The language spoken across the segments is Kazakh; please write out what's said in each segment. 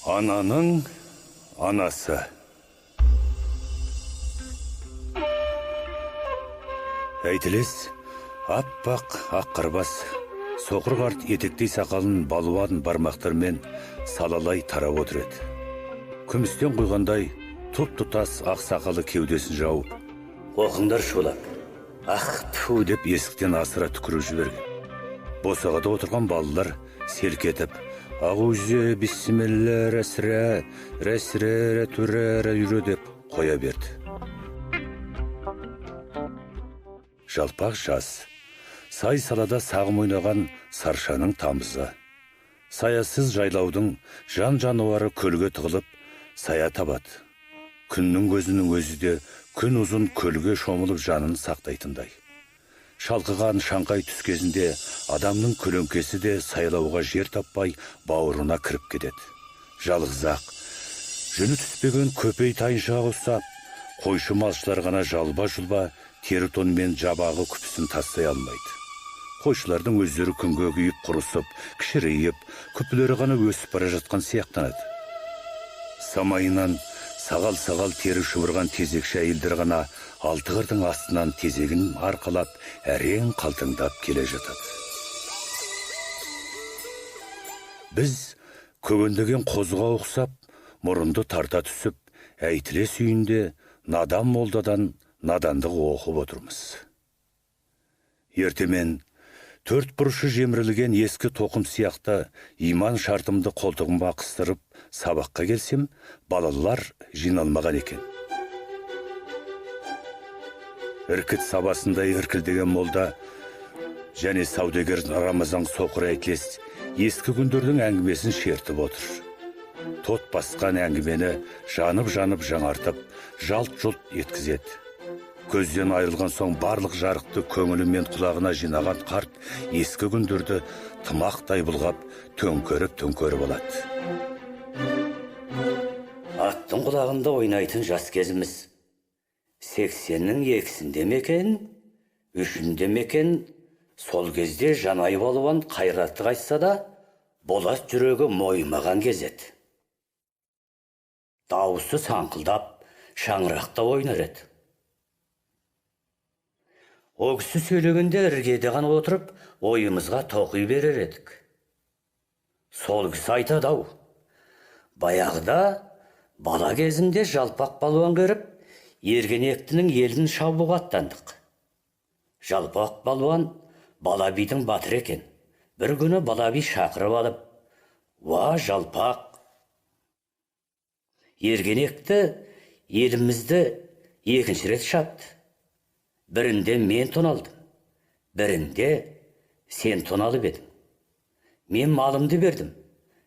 Ананың анасы. Әйтілес, аппақ аққырбас, соқыр қарт етектей сақалын балуан бармақтармен салалай тарап отыр еді. Күмістен құйғандай тұп-тұтас ақ сақалы кеудесін жауып, оқыңдар шулап, ах тфу деп есіктен асыра түкіріп жіберген. Босағада отырған балалар селк етіп, Ағузе бисмилла рәсірә, рәсірә түрәрә үйрі деп қоя берді. Жалпақ жаз, сай салада сағым ойнаған саршаның тамызы. Саясыз жайлаудың жан жануары көлге тығылып, сая табады. Күннің көзінің өзі де күн ұзын көлге шомылып жанын сақтайтындай. Шалқыған шаңқай түс кезінде адамның көлеңкесі де сайлауға жер таппай бауырына кіріп кетеді. Жалғыз-ақ, жүні түспеген көпей тайыншаға ұстап, қойшы малшылар ғана жалба-жұлба тері тон мен жабағы күпісін тастай алмайды. Қойшылардың өздері күнге күйіп құрысып, кішірейіп, күпілері ғана өсіп бара жатқан сияқтанады. Самайынан сағал-сағал тері шұбырған тезекші әйелдер ғана алты қырдың астынан тезегін арқалап, әрең қалтаңдап келе жатады. Біз көгендеген қозыға ұқсап, мұрынды тарта түсіп, Әйтілес үйінде надан молдадан надандық оқып отырмыз. Ертемен төрт бұрышы жемірілген ескі тоқым сияқты иман шартымды қолтығыма қыстырып сабаққа келсем, балалар жиналмаған екен. Іркіт сабасындай іркілдеген молда және саудагер Рамазан соқыр Әйтілес ескі күндердің әңгімесін шертіп отыр. Тот басқан әңгімені жанып-жанып жаңартып, жалт-жұлт еткізеді. Көзден айырылған соң барлық жарықты көңілі мен құлағына жинаған қарт ескі күндерді тымақтай бұлғап, төңкеріп-төңкеріп алады. Аттың құлағында ойнайтын жас кезіміз. 80-нің 2-сінде ме екен, 3-інде ме екен, сол кезде Жанай балуан қайратты қайтса да, болат жүрегі мойымаған кез еді. Дауысы саңқылдап, шаңырақта ойнар еді. О кісі сөйлегенде іргеде ғана отырып, ойымызға тоқи берер едік. Сол кісі айтады-ау, баяғыда бала кезімде жалпақ балуан көріп, Ергенектінің елін шабуға аттандық. Жалпақ балуан бала бидің батыры екен. Бір күні бала би шақырып алып, «Уа, жалпақ, Ергенекті елімізді екінші рет шапты. Бірінде мен тоналдым, бірінде сен тоналып едің. Мен малымды бердім,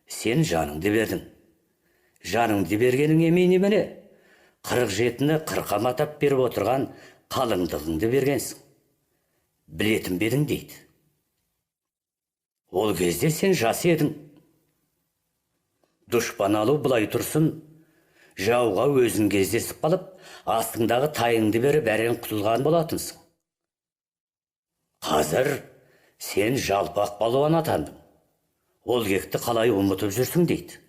сен жаныңды бердің. Жаныңды бергенің емей немене? 47-ні қырқа матап беріп отырған қалыңдығыңды бергенсің. Білетін бе едің дейді. Ол кезде сен жас едің. Дұшпан алу былай тұрсын, жауға өзің кездесіп қалып, астыңдағы тайыңды беріп әрең құтылған болатынсың. Қазір сен жалпақ балуан атандың. Ол кекті қалай ұмытып жүрсің дейді.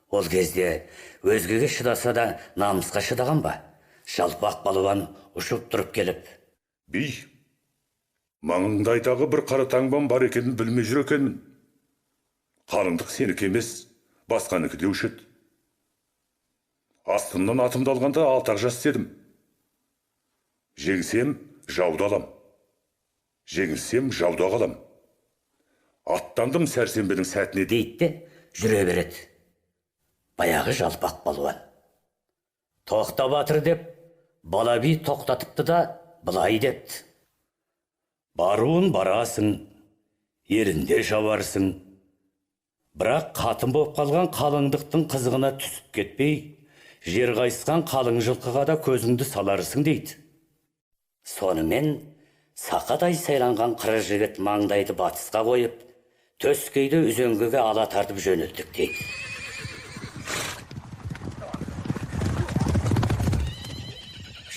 Ол кезде өзгеге шыдаса да намысқа шыдаған ба? Жалпақ балуан ұшып тұрып келіп, Би, маңыңдайдағы бір қара таңбам бар екенін білмей жүр екенмін. Қалыңдық сенікі емес, басқанікі деуші еді. Астымнан атымды алғанда 6 жас дедім. Жеңсем жауды алам. Жеңілсем жауда қалам. Аттандым сәрсенбінің сәтіне дейді де жүре береді. Баяғы жалпақ балуан. Тоқта батыр деп бала би тоқтатыпты да былай депті. Баруын барасың, елінде жабарсың. Бірақ қатын болып қалған қалыңдықтың қызығына түсіп кетпей, жер қайысқан қалың жылқыға да көзіңді саларсың дейді. Сонымен сақадай сайланған қыры жігіт маңдайды батысқа қойып, төскейді үзеңгіге ала тартып жөнелдік дейді.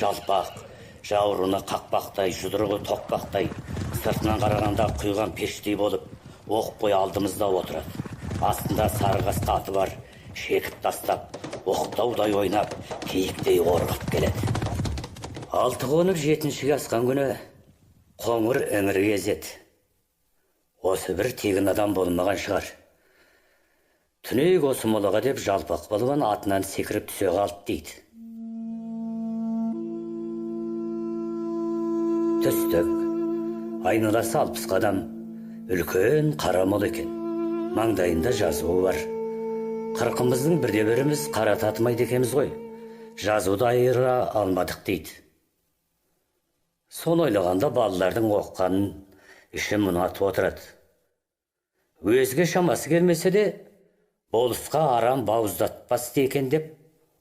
Жалпақ, жауырыны қақпақтай, жұдырығы тоқпақтай, сыртынан қарағанда құйған пештей болып, оқ бойы алдымызда отырады. Астында сары қасқа аты бар, шекіп тастап, оқтаудай ойнап, киіктей орғып келеді. Алты қонып жетіншіге асқан күні қоңыр іңір кезеді. Осы бір тегін адам болмаған шығар. Түнек осы молаға деп Жалпақ балуан атынан секіріп түсе қалды дейді. Түстік. Айналасы 60 қадам. Үлкен қара мол екен. Маңдайында жазуы бар. Қырқымыздың бірде біріміз қара татымайды екенбіз ғой. Жазуды айыра алмадық дейді. Соны ойлағанда балалардың оққанын ішім ұнатып отырады. Өзге шамасы келмесе де, болысқа арам бауыздатпас екен деп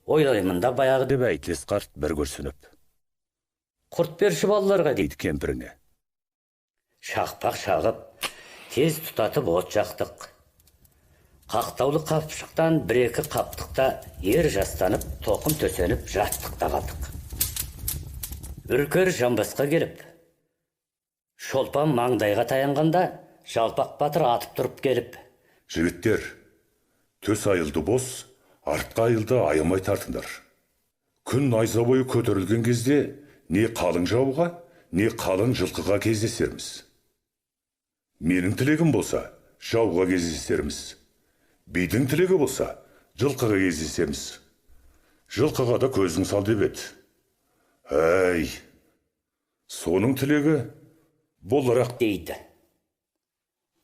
ойлаймын да баяғы деп Әйтілес қарт бір күрсініп. Құрт берші балаларға дейді кемпіріне. Шақпақ шағып, тез тұтатып от жақтық. Қақтаулы қапшықтан бір-екі қаптықта ер жастанып, тоқым төсеніп жаттық та қалдық. Үркер жамбасқа келіп, Шолпан маңдайға таянғанда Жалпақ батыр атып тұрып келіп, жігіттер, төс айылды бос, артқа айылды аямай тартыңдар. Күн найза бойы көтерілген кезде не қалың жауға, не қалың жылқыға кездесерміз. Менің тілегім болса, жауға кездесерміз. Бидің тілегі болса, жылқыға кездесеміз. Жылқыға да көзің сал деп еді. Әй, соның тілегі боларақ дейді.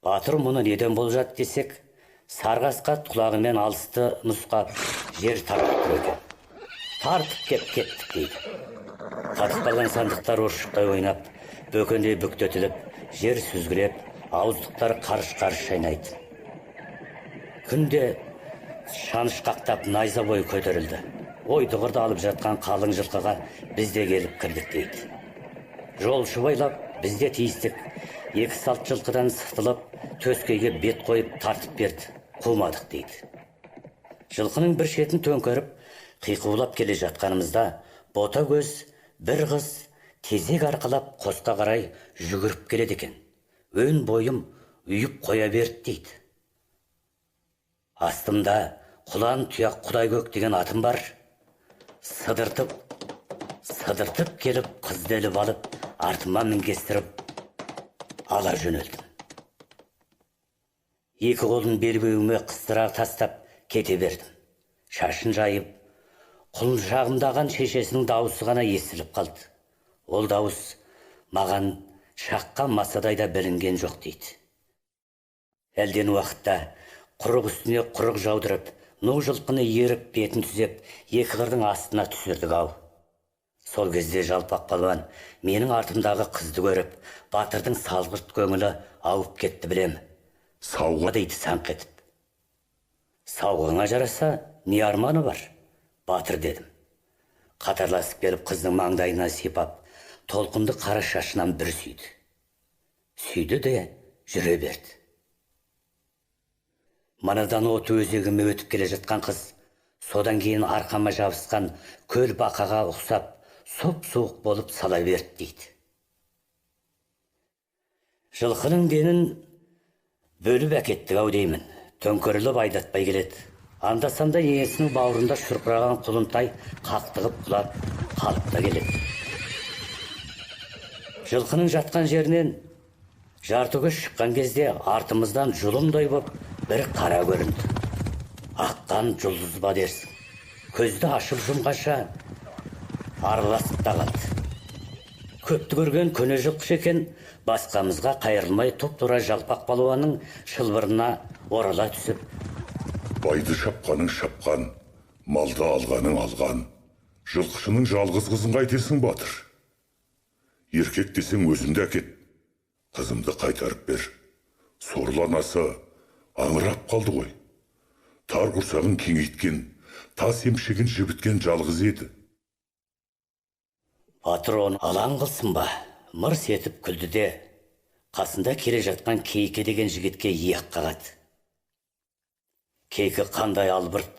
Батыр мұны неден болжады десек, сарғасқа құлағымен алысты нұсқап, жер тартып тұр екен. Тартып кеп кеттік дейді. Қатып қалған сандықтар ұршықтай ойнап, бөкендей бүктетіліп, жер сүзгілеп, ауыздықтар қарыш-қарыш шайнайды. Күнде шанышқақтап найза бойы көтерілді. Ой-тұғырды алып жатқан қалың жылқыға біз де келіп кірдік дейді. Жолшы байлап, біз де тиістік. Екі салт жылқыдан сытылып, төскейге бет қойып тартып берді. Қумадық дейді. Жылқының бір шетін төңкеріп, қиқулап келе жатқанымызда бота көз бір қыз тезек арқалап қосқа қарай жүгіріп келеді екен. Өн бойым үйіп қоя берді дейді. Астымда құлан тұяқ Құдайкөк деген атым бар. Сыдыртып, сыдыртып келіп қызды іліп алып, артыма мінгестіріп ала жөнелдім. Екі қолын белбеуіме қыстыра тастап кете бердім. Шашын жайып, құлыншағымдаған шешесінің дауысы ғана естіліп қалды. Ол дауыс маған шаққан масадай да білінген жоқ дейді. Әлден уақытта құрық үстіне құрық жаудырып, ну жылқыны еріп бетін түзеп, екі қырдың астына түсірдік ау. Сол кезде Жалпақ балуан менің артымдағы қызды көріп, батырдың салғырт көңілі ауып кетті білем. Сауға дейді саңқ етіп. Сауғыңа жараса не арманы бар, батыр дедім. Қатарласып келіп қыздың маңдайына сипап, толқынды қара шашынан бір сүйді. Сүйді де жүре берді. Манадан от өзегіме өтіп келе жатқан қыз, содан кейін арқама жабысқан көл бақаға ұқсап, сұп-суық болып сала берді дейді. Жылқының денін бөліп әкеттік ау деймін, төңкеріліп айдатпай келеді. Анда-санда иесінің бауырында шұрқыраған құлынтай қақтығып құлап қалып та келеді. Жылқының жатқан жерінен жарты көш шыққан кезде артымыздан жұлымдай боп бір қара көрінді. Аққан жұлдыз ба дерсің. Көзді ашып жұмғанша араласып та қалды. Көпті көрген көне жылқышы екен, басқамызға қайырылмай тұп-тура Жалпақ балуанның шылбырына орала түсіп, байды шапқаның шапқан, малды алғаның алған. Жылқышының жалғыз қызын қайтесің, батыр? Еркек десең өзімді әкет, қызымды қайтарып бер. Сорлы анасы аңырап қалды ғой. Тар құрсағын кеңейткен, тас емшегін жібіткен жалғыз еді. Батыр оны алаң қылсын ба, мырс етіп күлді де, қасында келе жатқан Кейкі деген жігітке иек қағады. Кейкі қандай албырт,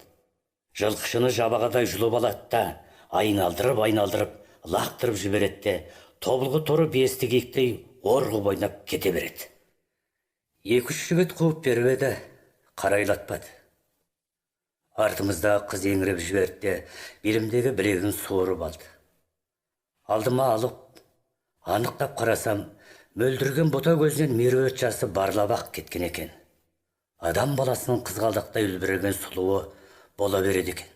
жылқышыны жабағадай жұлып алады да, айналдырып-айналдырып, лақтырып жібереді де, тобылғы торы бесті киіктей орғып ойнап кете береді. Екі-үш жігіт қуып беріп еді, Қарайлатпады. Артымыздағы қыз еңіреп жіберді де, белімдегі білегін суырып алды. Алдыма алып, анықтап қарасам, мөлдірген бота көзінен меруерт жасы барлап ақ кеткен екен. Адам баласының қызғалдақтай үлбіреген сұлуы бола береді екен.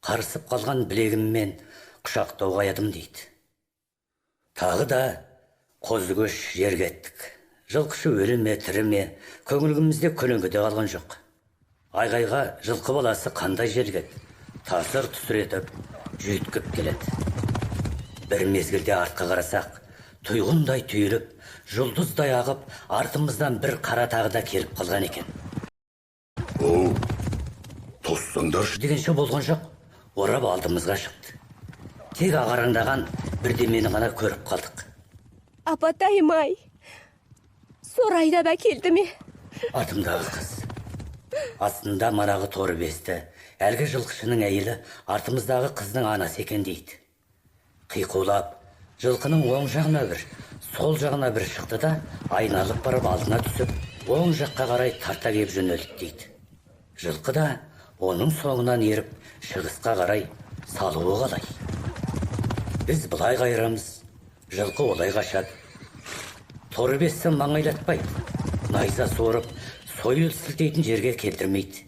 Қарысып қалған білегіммен құшақтауға аядым дейді. Тағы да қозы көш жерге еттік. Жылқышы өлі ме, тірі ме, көңілімізде көлеңкеде қалған жоқ. Айғайға жылқы баласы қандай желігеді, тасыр тұсыр етіп, жүйткіп келеді. Бір мезгілде артқа қарасақ, тұйғындай түйіліп, жұлдыздай ағып, артымыздан бір қара тағы да келіп қалған екен. Оу, тоссаңдаршы. Дегенше болған жоқ, орап алдымызға шықты. Тек ағараңдаған бірдемені ғана көріп қалдық. Апатайым-ай, сор айдап әкелді ме? Артымдағы қыз. Астында манағы торы бесті, әлгі жылқышының әйелі артымыздағы қыздың анасы екен дейді. Қиқулап, жылқының оң жағына бір, сол жағына бір шықты да, айналып барып алдына түсіп, оң жаққа қарай тарта кеп жөнелді дейді. Жылқы да оның соңынан еріп, шығысқа қарай салуы қалай. Біз былай қайырамыз, жылқы олай қашады. Торы бесті маңайлатпайды, найза суырып, сойыл сілтейтін жерге келтірмейді.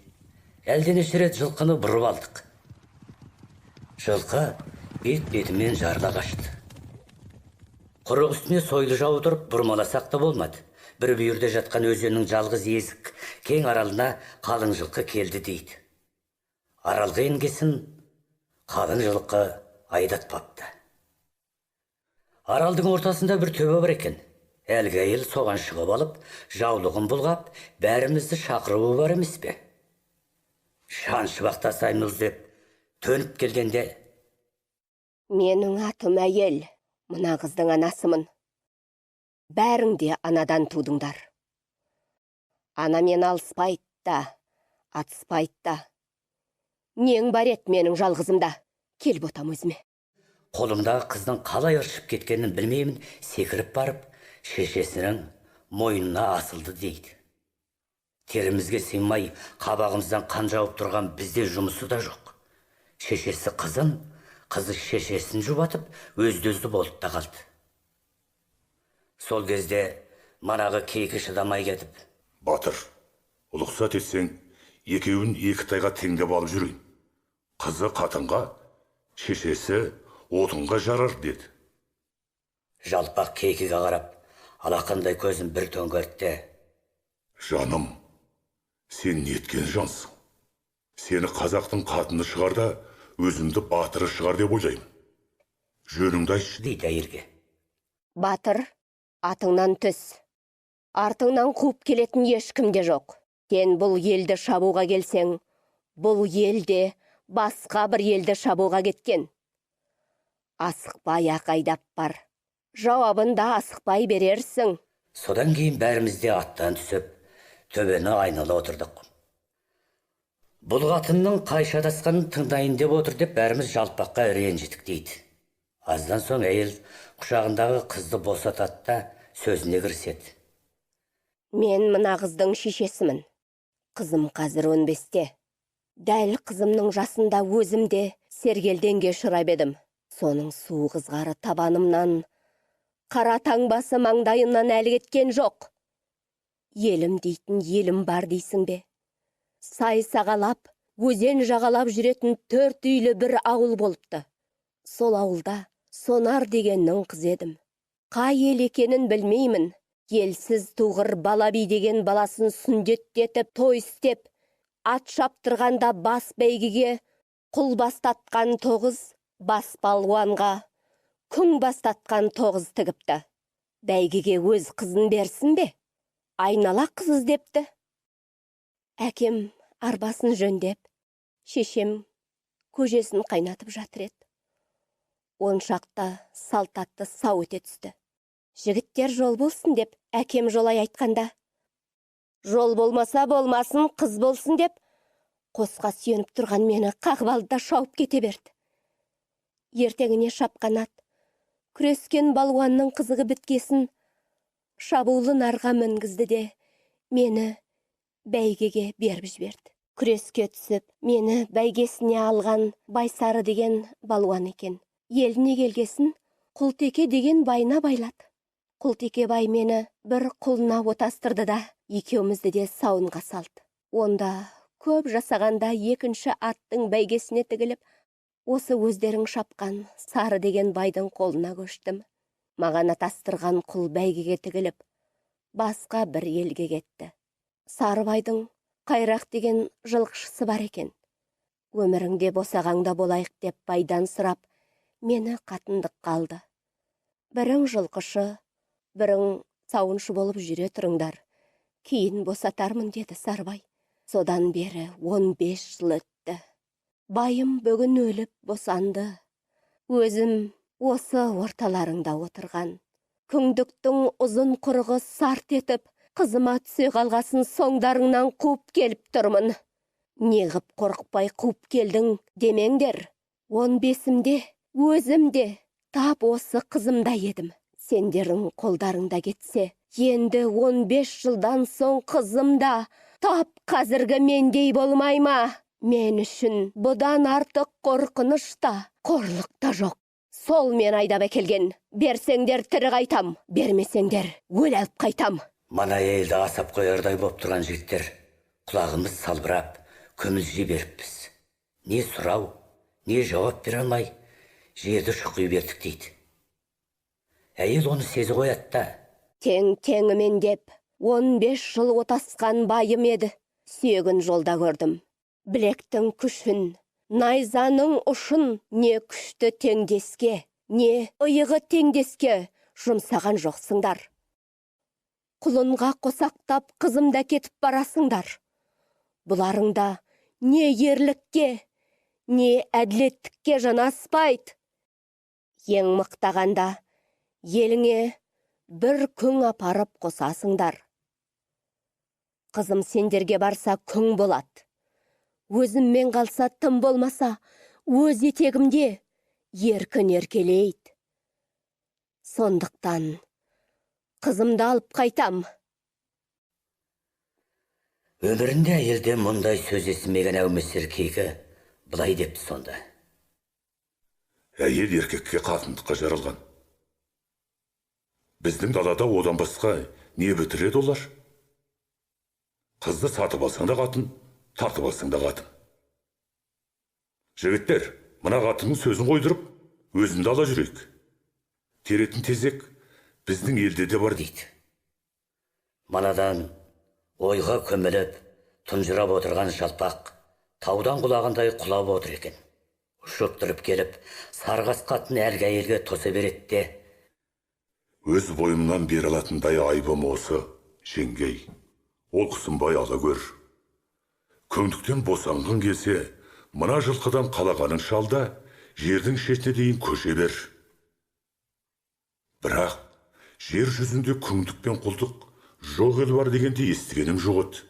Әлденеше рет жылқыны бұрып алдық. Жылқы бет-бетімен жарыла қашты. Құрық үстіне сойыл жаудырып бұрмаласақ та болмады. Бір бүйірде жатқан өзеннің жалғыз есік кең аралына қалың жылқы келді дейді. Аралға енгесін қалың жылқы айдатпапты. Аралдың ортасында бір төбе бар екен. Әлгі әйел соған шығып алып, жаулығын бұлғап, бәрімізді шақыруы бар емес пе? Шаншып ақтасаймыз деп төніп келгенде, Менің атым әйел, мына қыздың анасымын. Бәрің де анадан тудыңдар. Анамен алыспайды да, атыспайды да. Нең бар еді менің жалғызымда? Кел ботам өзіме. Қолымдағы қыздың қалай ыршып кеткенін білмеймін, секіріп барып, шешесінің мойнына асылды дейді. Терімізге сыймай, қабағымыздан қан жауып тұрған бізде жұмысы да жоқ. Шешесі қызын, қызы шешесін жұбатып, өзді-өзді болды да қалды. Сол кезде манағы кейкі шыдамай кетіп, Батыр, ұлықсат етсең, екеуін екі тайға теңдеп алып жүрейін. Қызы қатынға, шешесі отынға жарар деді. Жалпақ кейкіге қарап, алақандай көзін бір төңкерді. Жаным, сен неткен жансың? Сені қазақтың қатыны шығар да, өзімді батыры шығар деп ойлаймын. Жөніңді айтшы. Дейді әйелге. Батыр, атыңнан түс. Артыңнан қуып келетін ешкім де жоқ. Сен бұл елді шабуға келсең, бұл елде басқа бір елді шабуға кеткен. Асықпай ақ айдап бар. Жауабын да асықпай берерсің. Содан кейін бәріміз де аттан түсіп, төбені айнала отырдық. Бұл қатынның қайша адасқанын тыңдайын деп отыр деп бәріміз жалпаққа ренжідік дейді. Аздан соң әйел құшағындағы қызды босатады да сөзіне кіріседі. Мен мына қыздың шешесімін. Қызым қазір 15-те. Дәл қызымның жасында өзім де сергелдеңге ұшырап едім. Соның суық ызғары табанымнан, қара таңбасы маңдайымнан әлі кеткен жоқ. Елім дейтін елім бар дейсің бе? Сай сағалап, өзен жағалап жүретін 4 үйлі бір ауыл болыпты. Сол ауылда Сонар дегеннің қызы едім. Қай ел екенін білмеймін. Елсіз туғыр Балаби деген баласын сүндеттетіп, той істеп, ат шаптырғанда бас бәйгеге құл бастатқан 9, бас балуанға күң бастатқан 9 тігіпті. Бәйгеге өз қызын берсін бе? Айнала қыз іздепті. Әкем арбасын жөндеп, шешем көжесін қайнатып жатыр еді. Он шақта салт атты сау өте түсті. Жігіттер жол болсын деп әкем жолай айтқанда, жол болмаса болмасын, қыз болсын деп қосқа сүйеніп тұрған мені қағып алды да шауып кете берді. Ертеңіне шапқан ат, күрескен балуанның қызығы біткесін шабулы нарға мінгізді де мені бәйгеге беріп жіберді. Күреске түсіп, мені бәйгесіне алған Байсары деген балуан екен. Еліне келгесін Құлтеке деген байына байлады. Құлтеке бай мені бір құлына отастырды да, екеумізді де сауынға салды. Онда көп жасағанда екінші аттың бәйгесіне тігіліп, осы өздерің шапқан Сары деген байдың қолына көштім. Маған атастырған құл бәйгеге тігіліп, басқа бір елге кетті. Сары байдың Қайрақ деген жылқышысы бар екен. Өміріңде босағаңда болайық деп байдан сұрап, мені қатындыққа алды. Бірің жылқышы, бірің сауыншы болып жүре тұрыңдар. Кейін босатармын деді Сарыбай. Содан бері 15 жыл өтті. Байым бүгін өліп босанды. Өзім осы орталарыңда отырған. Күңдіктің ұзын құрығы сарт етіп, қызыма түсе қалғасын соңдарыңнан қуып келіп тұрмын. Неғып қорықпай қуып келдің демеңдер. 15-імде өзім де тап осы қызымда едім. Сендердің қолдарыңда кетсе, енді 15 жылдан соң қызым да тап қазіргі мендей болмай ма? Мен үшін бұдан артық қорқыныш та, қорлық та жоқ. Сол мен айдап әкелген. Берсеңдер тірі қайтам, бермесеңдер өлі алып қайтам. Мана елді асап қоярдай боп тұрған жігіттер құлағымыз салбырап, көмілже беріппіз. Не сұрау, не жауап бере алмай, жерді шұқи бердік дейді. Әйел оны сезі қояды да. Тең теңімен деп 15 жыл отасқан байым еді. Сүйегін жолда көрдім. Білектің күшін, найзаның ұшын не күшті теңдеске, не иығы теңдеске жұмсаған жоқсыңдар. Құлынға қосақтап қызымда кетіп барасыңдар. Бұларыңда не ерлікке, не әділеттікке жанаспайды. Ең мықтағанда еліңе бір күң апарып қосасыңдар. Қызым сендерге барса күң болады. Өзіммен қалса тым болмаса, өз етегімде еркін еркелейді. Сондықтан қызымды алып қайтам. Өмірінде әйелден мұндай сөз естімеген әумесер Кейкі былай депті сонда. Әйел еркекке қатындыққа жаралған. Біздің далада одан басқа не бітіреді олар? Қызды сатып алсаң да қатын, тартып алсаң да қатын. Жігіттер, мына қатынның сөзін қойдырып, өзімді ала жүрейік. Теретін тезек біздің елде де бар дейді. Манадан ойға көміліп, тұнжырап отырған Жалпақ таудан құлағандай құлап отыр екен. Ұшып тұрып келіп, сарғас қатын әлгі әйелге тоса береді де. Өз бойымнан бере алатындай айыбым осы, жеңгей. Ол қысымбай ала көр. Көңдіктен босанғың келсе, мына жылқыдан қалағаның шалда, жердің шетіне дейін көше бер. Бірақ жер жүзінде күңдік пен құлдық жоқ ел бар дегенде естігенім жоқ еді.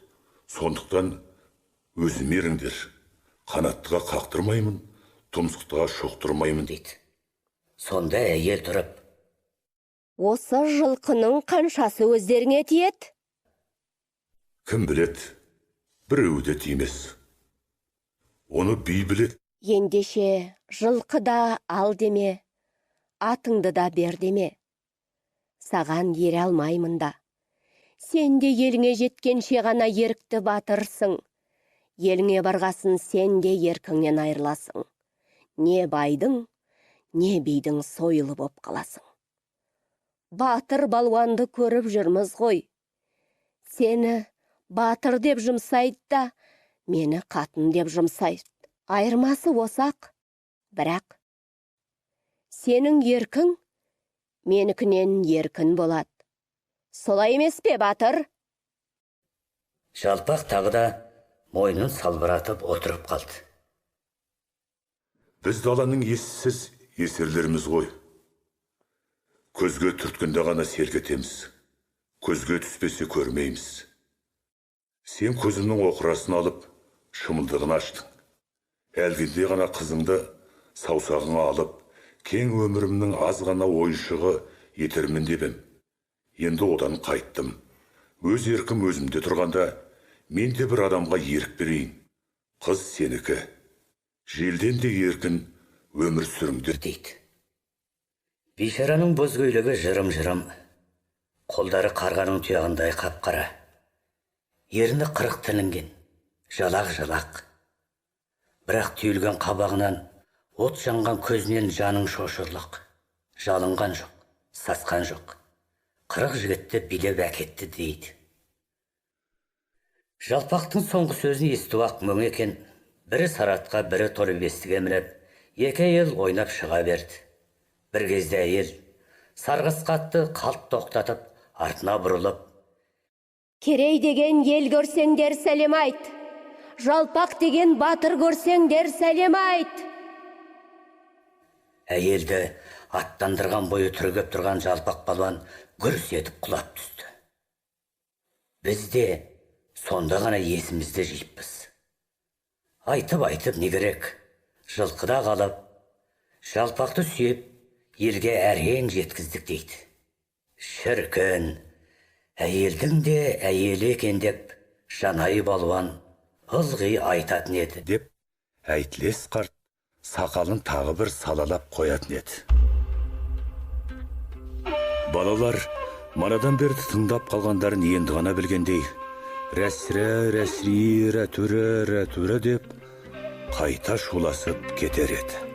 Сондықтан өзім еріңдер. Қанаттыға қақтырмаймын, тұмсықтыға шоқтырмаймын дейді. Сонда әйел тұрып, осы жылқының қаншасы өздеріңе тиеді? Кім білет, біреуі де тимес. Оны би білет. Ендеше жылқы да ал деме, атыңды да бер деме. Саған ере алмаймын да. Сен де еліңе жеткенше ғана ерікті батырсың. Еліңе барғасын сен де еркіңнен айырыласың. Не байдың, не бидің сойылы боп қаласың. Батыр балуанды көріп жүрміз ғой. Сені батыр деп жұмсайды да, мені қатын деп жұмсайды. Айырмасы осақ, бірақ сенің еркің менікінен еркін болады. Солай емес пе, батыр? Жалпақ тағы да мойнын салбыратып отырып қалды. Біз даланың ессіз есерлеріміз ғой. Көзге түрткенде ғана селк етеміз. Көзге түспесе көрмейміз. Сен көзімнің оқырасын алып, шымылдығын аштың. Әлгінде ғана қызыңды саусағыңа алып, кең өмірімнің аз ғана ойыншығы етермін деп ем. Енді одан қайттым. Өз еркім өзімде тұрғанда, Мен де бір адамға ерік берейін. Қыз сенікі. Желден де еркін өмір сүріңдер дейді. Бейшараның боз көйлегі жырым-жырым, қолдары қарғаның тұяғындай қап-қара. Ерні 40 тілінген, жалақ-жалақ. Бірақ түйілген қабағынан, от жанған көзінен жаның шошырлық. Жалынған жоқ, сасқан жоқ. 40 жігітті билеп әкетті дейді. Жалпақтың соңғы сөзін естіп-ақ мұң екен, бірі Саратқа, бірі Торыбестіге мініп, екі әйел ойнап шыға берді. Бір кезде әйел сарғасқа атты қалт тоқтатып, артына бұрылып, Керей деген ел көрсеңдер сәлем айт. Жалпақ деген батыр көрсеңдер сәлем айт. Әйелді аттандырған бойы түрегеп тұрған Жалпақ балуан гүрс етіп құлап түсті. Біз де сонда ғана есімізді жиыппыз. Айтып-айтып не керек, жылқыда қалып, Жалпақты сүйеп, елге әрең жеткіздік дейді. Шіркін, әйелдің де әйелі екен деп Жанай балуан ылғи айтатын еді. Деп Әйтілес қарт сақалын тағы бір салалап қоятын еді. Балалар манадан бері тыңдап қалғандарын енді ғана білгендей, рәсірә, рәсірі, рәтүрі, рәтүрі деп қайта шуласып кетер еді.